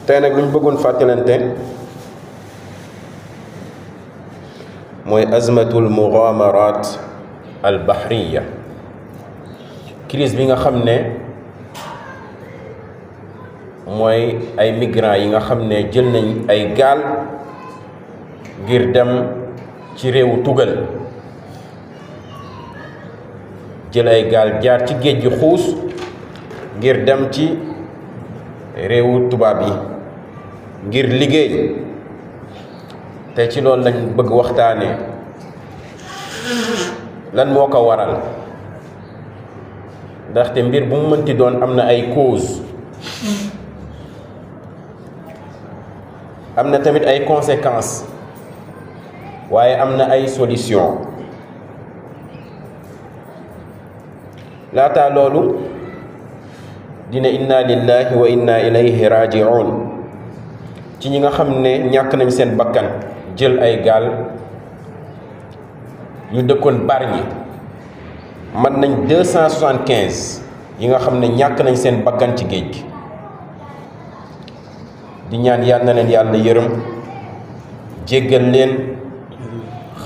tey nag lu ñu bëggoon fàttalante mooy azmatul mughamarat al bahriya, crise bi nga xam ne mooy ay migrants yi nga xam ne jël nañ ay gaal ngir dem ci réewu tugal, jël ay gaal jaar ci géej gi xuus ngir dem ci réewu tubaab yi ngir liggéey. te ci loolu lañ bëgg waxtaanee lan moo ko waral, ndaxte mbir bu mu mënti doon am na ay cause, am na tamit ay conséquences, waaye am na ay solution. laata loolu dina inna lillahi wa inna ilayhi raji'un ci ñi nga xam ne ñàkk nañ seen bakkan jël ay gaal yu dëkkoon Bargny, mën nañ 275 yi nga xam ne ñàkk nañ seen bakkan ci géej gi. di ñaan yal na leen yàlla yërëm, jéggal leen,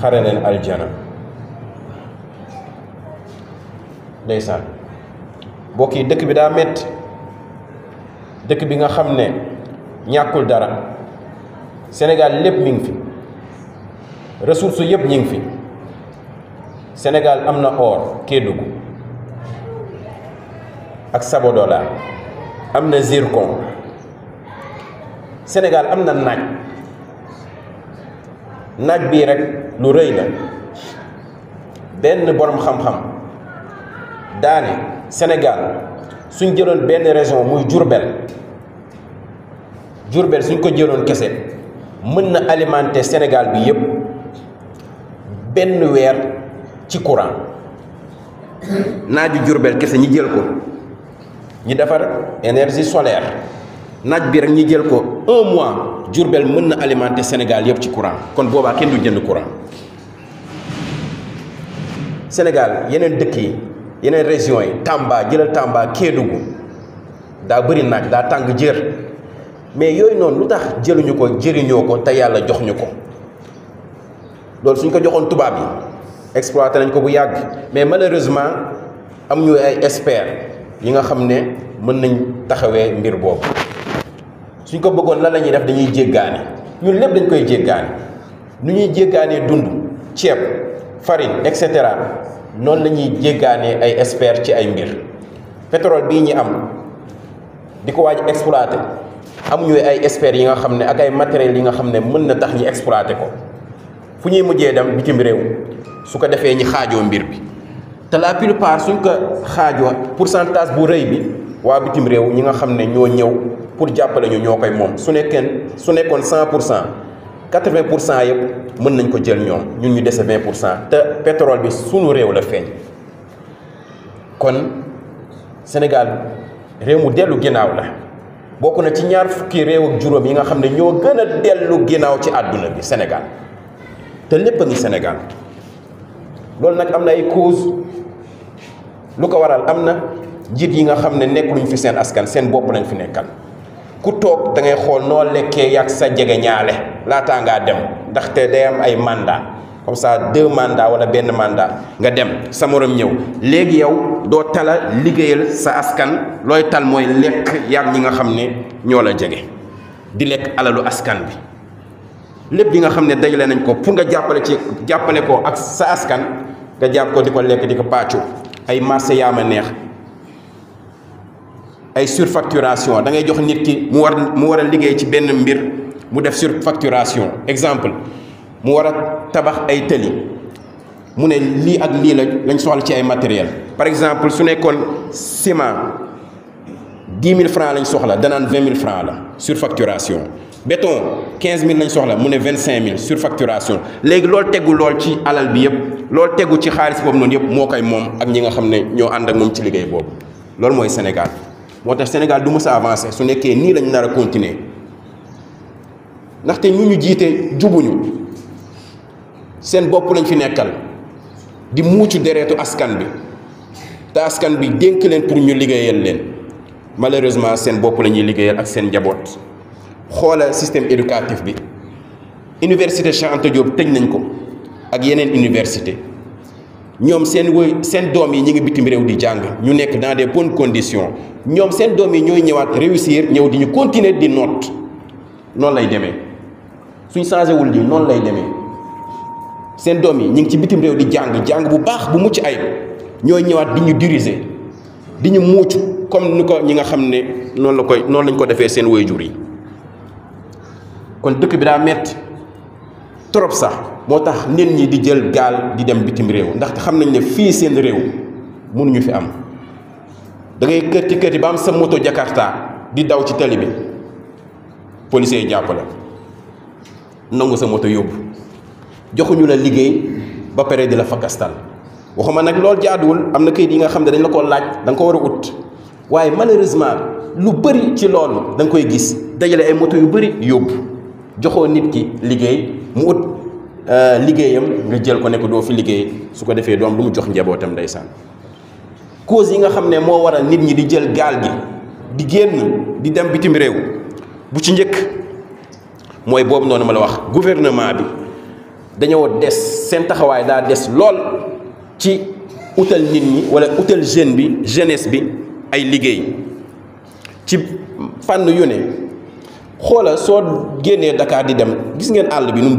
xare leen aljana. ndeysaan mbokk yi, dëkk bi daa metti, dëkk bi nga xam ne ñàkkul dara. Sénégal lépp mi ngi fi, ressources yëpp ñi ngi fi. Sénégal am na or Kédougou ak Sabodola, am na zircon. Sénégal am na naaj bii rek lu rëy la. benn borom xam-xam daane Sénégal suñ jëloon benn région muy Diourbel suñ ko jëloon kese mën na alimenter Sénégal bi yëpp benn weer ci courant. naaju Diourbel kese ñi jël ko, ñi defar énergie solaire, naaj bi rek ñi jël ko 1 mois Diourbel mën na alimenter Sénégal yëpp ci courant. kon boobaa kenn du jënd courant. Sénégal yeneen dëkk yi, yeneen régions yi, Tamba jëlal Tamba, Kédougou daa bëri naaj, daa tàng jër, mais yooyu noonu lu tax jëluñu ko, jëriñoo ko te yàlla jox ñu ko. loolu suñ ko joxoon tubaab yi exploité nañ ko bu yàgg, mais malheureusement am ñu ay experts yi nga xam ne mën nañ taxawee mbir boobu. suñ ko bëggoon lan la ñuy def, dañuy jéggaani. ñun lépp dañ koy jéggaani. nu ñuy jéggaanee dund, ceeb, farine, et cetera, noonu la ñuy jéggaanee ay experts ci ay mbir. pétrole bii ñi am di ko waaj exploité, amuñu ay experts yi nga xam ne ak ay matériels yi nga xam ne mën na tax ñi exploité ko. fu ñuy mujjee dem bitim réew, su ko defee ñi xaajoo mbir bi. te la plupart suñ ko xaajoo pourcentage bu rëy bi waa bitim réew ñi nga xam ne ñoo ñëw pour jàppale ñu ñoo koy moom. su nekkoon 100%, 80% yëpp mën nañ ko jël ñoom, ñun ñu dese 20%. te pétrole bi sunu réew la feeñ. kon Sénégal réew mu dellu ginnaaw la, bokk na ci ñaar fukki réew ak juróom yi nga xam ne ñoo gën a dellu ginnaaw ci àdduna bi. Sénégal te lépp a ngi Sénégal. loolu nag am na ay cause. lu ko waral am na njiit yi nga xam ne nekkuluñ fi seen askan, seen bopp lañ fi nekkal. ku toog da ngay xool noo lekkee yàgg sa jege ñaale laataa ngaa dem, ndaxte day am ay mandat, comme ça 2 mandats wala benn mandat nga dem, sa morom ñëw. léegi yow doo tala liggéeyal sa askan, looy tal mooy lekk yàgg ñi nga xam ne ñoo la jege, di lekk alalu askan bi. lépp yi nga xam ne dajale nañ ko pour nga jàppale ko ak sa askan, nga jàpp ko di ko lekk, di ko pàccu. ay marché yaa ma neex, ay surfacturation. da ngay jox nit ki mu war a liggéey ci benn mbir, mu def surfacturation. exemple, mu war a tabax ay tëli, mu ne lii ak lii lañ soxla ci ay matériel. par exemple su nekkoon ciment 10 000 francs lañ soxla, danaan 20 000 francs la surfacturation. béton 15 000 lañ soxla, mu ne 25 000 surfacturation. léegi loolu tegu lool ci alal bi yëpp, loolu tegu ci xaalis boobu noonu yëpp moo koy moom ak ñi nga xam ne ñoo ànd ak moom ci liggéey boobu. loolu mooy Sénégal. moo tax Sénégal du mës a avancer su nekkee nii lañ nar a continuer, ndaxte ñu jiite jubuñu, seen bopp lañ fi nekkal di muucu deretu askan bi, te askan bi dénk leen pour ñu liggéeyal leen. malheureusement seen bopp la ñuy liggéeyal ak seen njaboot. xoola système éducatif bi université Cheikh Anta Diop tëj nañ ko ak yeneen université ñoom seen doom yi ñi ngi bitim réew di jàng ñu nekk dans des bonnes conditions ñoom seen doom yi ñooy ñëwaat réussir ñëw di ñu continuer di noot noonu lay demee suñ changé wul lii noonu lay demee seen doom yi ñi ngi ci bitim réew di jàng bu baax bu mucc ayib ñooy ñëwaat di ñu diriger di ñu muucu comme ni ko ñi nga xam ne noonu lañ ko defee seen waajur yi kon dëkk bi daa metti trop sax moo tax nit ñi di jël gaal di dem bitim réew ndaxte xam nañ ne fii seen réew mënuñu fi am da ngay kërti ba am sa moto Jakarta di daw ci tali bi policier yi jàpp la nangu sa moto yóbbu joxuñu la liggéey ba pare di la fakastal waxuma nag loolu jaaduwul am na kayit yi nga xam ne dañ la ko laaj da nga ko war a ut waaye malheureusement lu bëri ci loolu da nga koy gis dajale ay moto yu bëri yóbbu joxoo nit ki liggéey mu ut liggéeyam nga jël ko ne ko doo fi liggéey su ko defee doom lu mu jox njabootam ndeysaan cause yi nga xam ne moo waral nit ñi di jël gaal gi di génn di dem bitim réew bu ci njëkk mooy boobu noonu ma la wax gouvernement bi dañoo des seen taxawaay daa des lool ci utal nit ñi wala utal jeunesse bi ay liggéey ci fànn yu ne xoola soo génnee Dakar di dem gis ngeen àll bi nu mu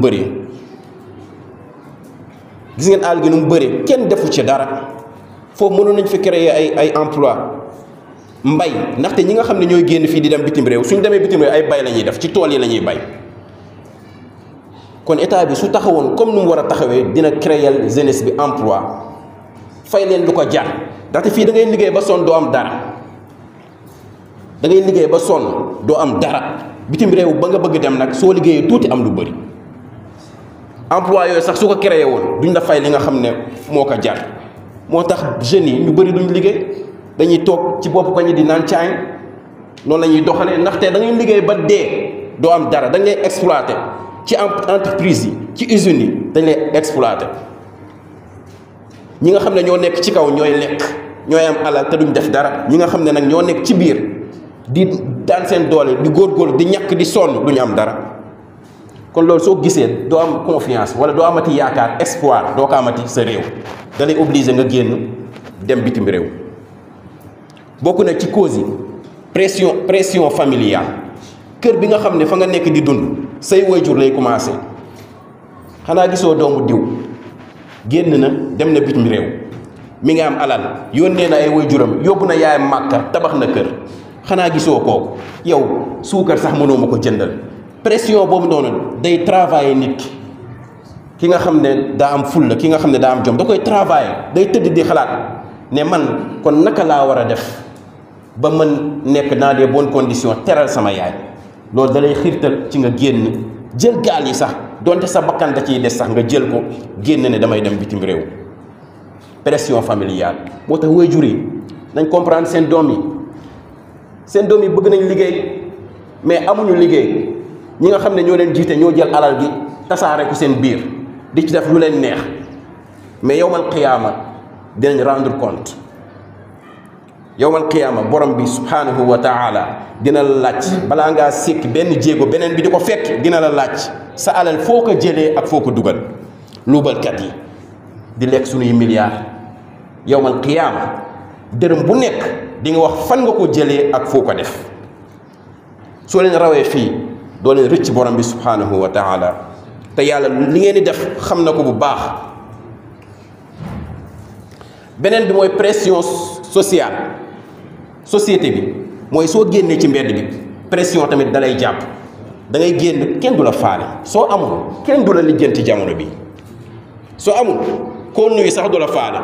bëree kenn defu ci dara foofu mënoon nañ fi créer ay emploi mbay ndaxte ñi nga xam ne ñooy génn fii di dem bitim réew suñ demee bitim réew ay bay la ñuy def ci tool yi la ñuy bay kon état bi su taxawoon comme nu mu war a taxawee dina créer jeunesse bi emploi fay leen lu ko jar ndaxte fii da ngay liggéey ba sonn doo am dara bitim réew ba nga bëgg dem nag soo liggéeyee tuuti am lu bëri emploi yooyu sax su ko créé woon duñ la fay li nga xam ne moo ko jar moo tax jeunes yi ñu bëri duñ liggéey dañuy toog ci bopp ko ñi di naan caañ noonu la ñuy doxalee ndaxte da ngay liggéey ba dee doo am dara dañ lay exploité ci entreprise yi ci usines yi dañ lay exploité ñi nga xam ne ñoo nekk ci kaw ñooy lekk ñooy am alal te duñ def dara ñi nga xam ne nag ñoo nekk ci biir di daan seen doole di góorgóorlu di ñàkk di sonn duñu am dara kon loolu soo gisee doo am confiance wala doo amati yaakaar espoir doo ko amati sa réew da lay obligé nga génn dem bitim réew bokk na ci cause yi pression familiale kër bi nga xam ne fa nga nekk di dund say waajur lay commencé xanaa gisoo doomu diw génn na dem na bitim réew mi ngi am alal yónnee na ay waajuram yóbbu na yaayam Màkka tabax na kër xanaa gisoo kooku yow suukar sax mënoo ma ko jëndal pression boobu noonu day travailler nit ki nga xam ne daa am fulla ki nga xam ne daa am jom da koy travailler day tëdd di xalaat ne man kon naka laa war a def ba mën nekk dans des bonnes conditions teral sama yaay loolu da lay xiirtal ci nga génn jël gaal yi sax donte sa bakkan da ciy des sax nga jël ko génn ne damay dem bitim réew pression familiale moo tax waajur yi nañ comprendre seen doom yi bëgg nañ liggéey mais amuñu liggéey ñi nga xam ne ñoo leen jiite ñoo jël alal gi tasaare ko seen biir di ci def lu leen neex mais yowmal qiyaama dinañ rendre compte yowmal qiyaama borom bi subhanahu wa taala dina la laaj balaa ngaa sékki benn jéego beneen bi di ko fekk dina la laaj sa alal foo ko jëlee ak foo ko dugal luubalkat yi di lekk suñuy milliards yowmal qiyaama dërëm bu nekk di nga wax fan nga ko jëlee ak foo ko def soo leen rawee fii doo leen rëcc borom bi subhanahu wa taala te yàlla li ngeen di def xam na ko bu baax beneen bi mooy pression sociale société bi mooy soo génnee ci mbedd bi pression tamit dalay jàpp da ngay génn kenn du la faale soo amul kenn du la lijjanti jamono bi soo amul koo nuyu sax du la faale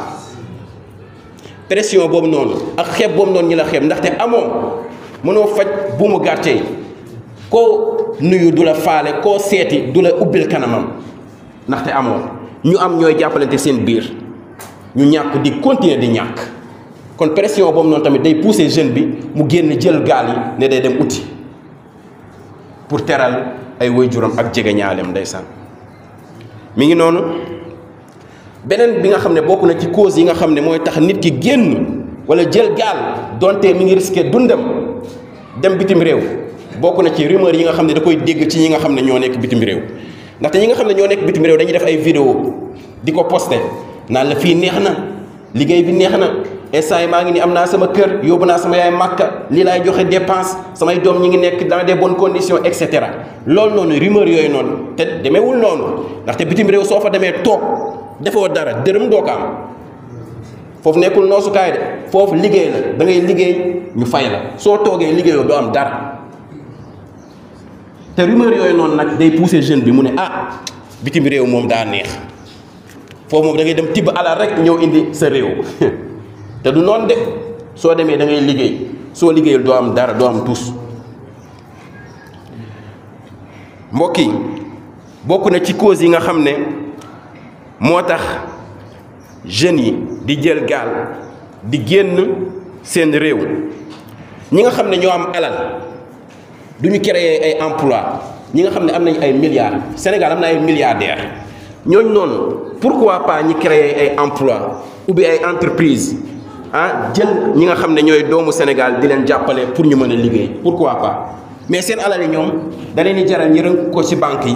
pression boobu noonu ak xeeb boobu noonu ñi la xeeb ndaxte amoo mënoo faj bu mu gàttee koo nuyu du la faale koo seeti du la ubbil kanamam ndaxte amoo ñu am ñooy jàppalante seen biir ñu ñàkk di continuer di ñàkk kon pression boobu noonu tamit day pousser jeune bi mu génn jël gaal yi ne day dem uti pour teral ay waajuram ak jege ñaaleem ndeysaan mi ngi noonu beneen bi nga xam ne bokk na ci cause yi nga xam ne mooy tax nit ki génn wala jël gaal donte mi ngi risqué dundam dem bitim réew bokk na ci rumeur yi nga xam ne da koy dégg ci ñi nga xam ne ñoo nekk bitim réew ndaxte ñi nga xam ne ñoo nekk bitim réew dañuy def ay vidéo di ko posté naan la fii neex na liggéey bi neex na instant yi maa ngi ni am naa sama kër yóbbu naa sama yaay màkka lii laay joxe dépense samay doom ñi ngi nekk dans des bonnes conditions et cetera loolu noonu rumeur yooyu noonu te demeewul noonu ndaxte bitim réew soo fa demee toog defoo dara dërëm doo ko am foofu nekkul noosukaay de foofu liggéey la da ngay liggéey ñu fay la soo toogee liggéeyoo doo am dara te rumeur yooyu noonu nag day pousser jeune bi mu ne ah bitim réew moom daa neex foofu moom da ngay dem tibb alal rek ñëw indi sa réew te du noonu de soo demee da ngay liggéey soo liggéeyul doo am dara doo am tus mbokk yi bokk na ci cause yi nga xam ne moo tax jeunes yi di jël gaal di génn seen réew ñi nga xam ne ñoo am alal du ñu créer ay emploi ñi nga xam ne am nañ ay milliards Sénégal am na ay milliardaires ñooñu noonu pourquoi pas ñi créer ay emploi ubbi ay entreprise jël ñi nga xam ne ñooy doomu Sénégal di leen jàppale pour ñu mën a liggéey pourquoi pas mais seen alal yi ñoom da leen di jaral ñi rënk ko ci banque yi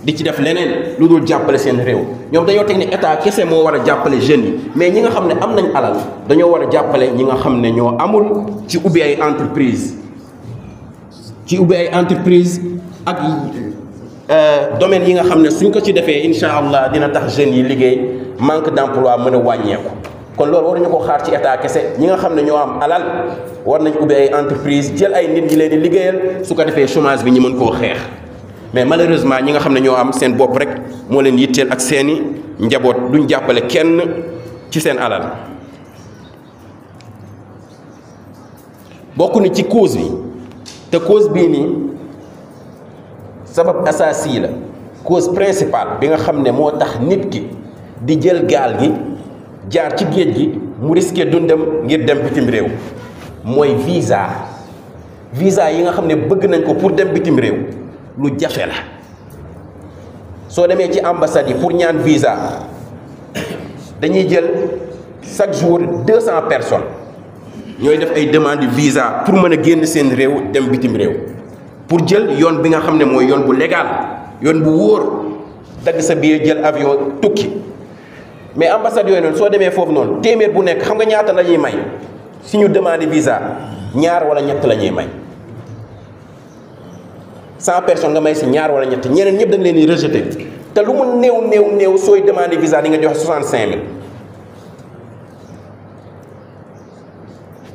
di ci def leneen lu dul jàppale seen réew ñoom dañoo teg ni état kese moo war a jàppale jeunes yi mais ñi nga xam ne am nañ alal dañoo war a jàppale ñi nga xam ne ñoo amul ci ubbi ay entreprise ak domaine yi nga xam ne suñ ko ci defee incha allah dina tax jeunes yi liggéey manque d'emploi mën a wàññeeku kon loolu waruñu ko xaar ci état kese ñi nga xam ne ñoo am alal war nañ ubbi ay entreprise jël ay nit ñi leen di liggéeyal su ko defee chômage bi ñu mën koo xeex mais malheureusement ñi nga xam ne ñoo am seen bopp rek moo leen yitteel ak seeni njaboot duñ jàppale kenn ci seen alal bokk na ci cause bi te cause bii nii sabab asasi la cause principale bi nga xam ne moo tax nit ki di jël gaal gi jaar ci géej gi mu risqué dundam ngir dem bitim réew mooy visa yi nga xam ne bëgg nañ ko pour dem bitim réew lu jafe la soo demee ci ambassade yi pour ñaan visa dañuy jël chaque jour 200 personnes ñooy def ay demande visa pour mën a génn seen réew dem bitim réew pour jël yoon bi nga xam ne mooy yoon bu légal yoon bu wóor dagg sa billet jël avion tukki mais ambassade yooyu noonu soo demee foofu noonu téeméer bu nekk xam nga ñaata la ñuy may si ñu demande visa ñaar wala ñett la ñuy may 100 personnes nga may si ñaar wala ñett ñeneen ñëpp da nga leen di rejeté te lu mu néew sooy demande visa di nga joxe 65000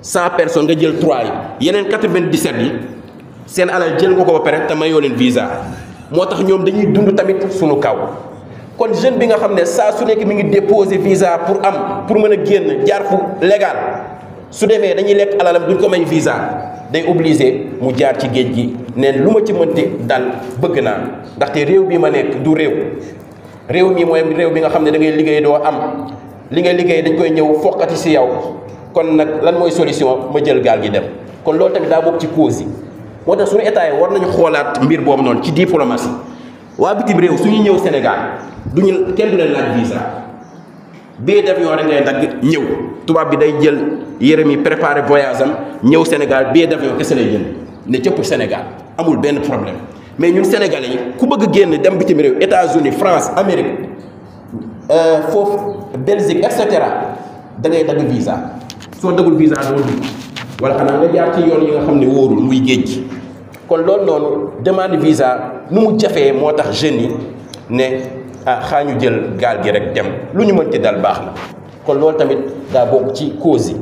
100 personnes nga jël 3 yi yeneen 97 yi seen alal jël nga ko ba pare te mayoo leen visa moo tax ñoom dañuy dund tamit suñu kaw kon jeune bi nga xam ne saa su nekk mi ngi déposer visa pour mën a génn jaar fu légal su demee dañuy lekk alalam duñ ko may visa day obligé mu jaar ci géej gi neen lu ma ci mënti dal bëgg naa ndaxte réew bi ma nekk du réew mi mooy réew bi nga xam ne da ngay liggéey doo am li ngay liggéey dañ koy ñëw foqati si yow kon nag lan mooy solution ma jël gaal gi dem kon loolu tamit daa bokk ci cause yi moo tax suñu état yi war nañu xoolaat mbir boobu noonu ci diplomatie waa bitim réew suñu ñëw Sénégal duñu kenn du leen laaj visa billet d'avion rek ngay dagg ñëw tubaab bi day jël yërëm yi préparé voyage am ñëw Sénégal billet d'avion kese lay jël ne cëpp Sénégal amul benn problème mais ñun sénégalais yi ku bëgg génn dem bitim réew États-Unis France Amérique foofu Belgique et cetera da ngay dagg visa soo daggul visa doo dugg wala xanaa nga jaar ci yoon yi nga xam ne wóorul muy géej gi kon loolu noonu demande visa nu mu jafee moo tax jeunes yi ne xaa ñu jël gaal gi rek dem lu ñu mën ci dal baax na kon loolu tamit daa bokk ci cause yi